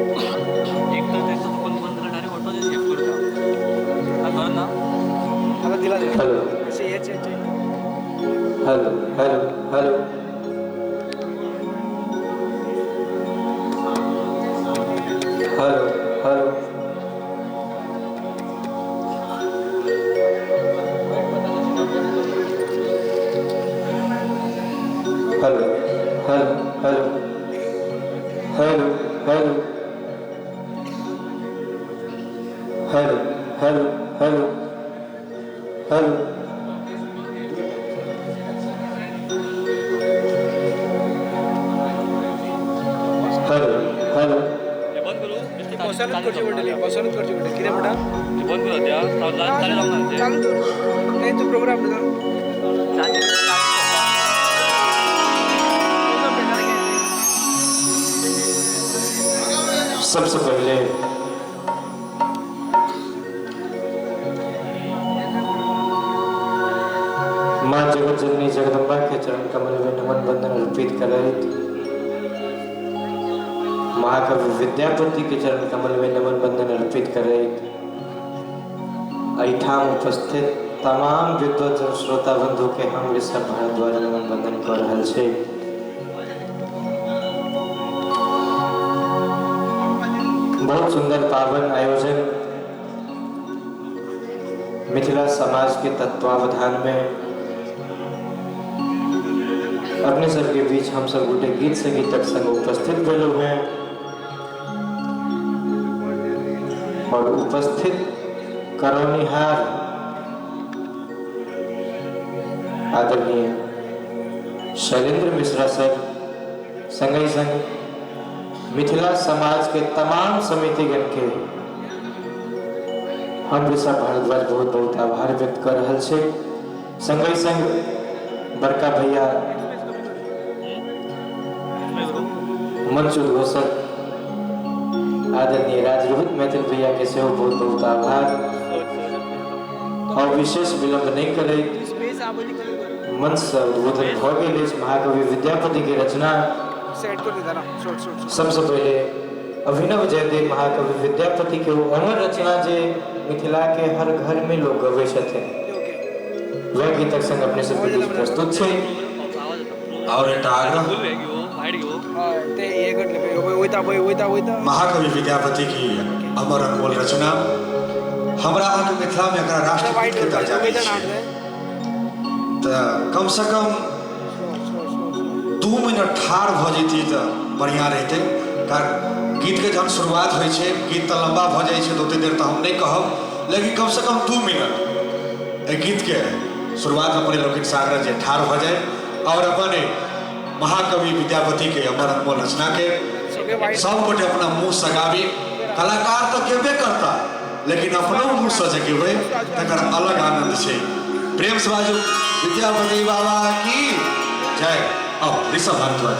एक तर तेचो चुकून बंद जाल्यार डायरेक्ट ऑटो सेव करता. खबर ना. आता दिला. हॅलो. अशें हेच हेच. Hello hello hello hello hello hello hello hello hello hello hello hello hello hello hello hello. हे बंद करू. बसोनूच करची पडटली, बसोनूच करची पडटली. कितें म्हणटा? हे बंद करू सद्या. चालू जावंक ना. चालू दवर, तेंचो प्रोग्राम न्हू तो. सबसे पहले माँ जगत जननी जगदम्बा के चरण कमल में नमन बंदन अर्पित करैत, महाकवि विद्यापति के चरण कमल में नमन बंदन अर्पित करैत, एहिठाम उपस्थित तमाम विद्वत श्रोता बंधु के हम ऋषभ भारद्वाज नमन बंदन कर रहल छी। बहुत सुंदर पावन आयोजन मिथिला समाज के तत्वावधान में अपने सबके बीच हम सब गोटे गीत संगीतक संग उपस्थित भेलहुँ हैं और उपस्थित करौनिहार आदरणीय शैलेंद्र मिश्रा सर, संगहि संग मिथिला समाज के तमाम समितिगण के हम ऋषभ भारद्वाज बहुत बहुत आभार व्यक्त कर रहल छी। संगहि संग बड़का भैया मंच उद्घोषक आदरणीय राजरोहित मैथिल भैया के सेहो बहुत बहुत आभार और विशेष विलंब नहीं करैत स्पेस आबोली कलर मंच से उद्बोधन भऽ गेल अछि। महाकवि विद्यापति के रचना सेट कर देता ना शॉर्ट शॉर्ट। सबसे पहले अभिनव जयदेव महाकवि विद्यापति के वो अमर रचना जे मिथिला के हर घर में लोग गबै छथिन, ओके, वह गीतक संग अपने सबके बीच प्रस्तुत छै। और एकटा आग्रह। फूल घेऊ, भायर घेऊ. हय, ते हे करतले पळय. वयता पळय, वयता वयता. महाकवि विद्यापति की अमर अनमोल रचना हमरा अहाँके मिथिलामे एकरा राष्ट्रगीत के दर्जा दै छै, तऽ कमसँ कम 2 मिनट ठाढ़ भऽ जैती तऽ बढ़िआँ रहितै, कारण गीतके जहन शुरुआत होइ छै, गीत तऽ लम्बा भऽ जाइ छै, तऽ ओतेक देर तऽ हम नहि कहब, लेकिन कमसँ कम 2 मिनट एहि गीतके शुरुआतमे अपने लोकनिसँ आग्रह जे ठाढ़ भऽ जाय आओर अपन महाकवि विद्यापतिके अमर अनमोल रचनाके सब गोटे अपना मुँहसँ गाबी। कलाकार तऽ गेबे करता, लेकिन अपनो मुँहसँ जे गेबै तकर अलग आनंद छै। प्रेम से बाजू, विद्यापति बाबा की जय। आओ ऋषभ भारद्वाज।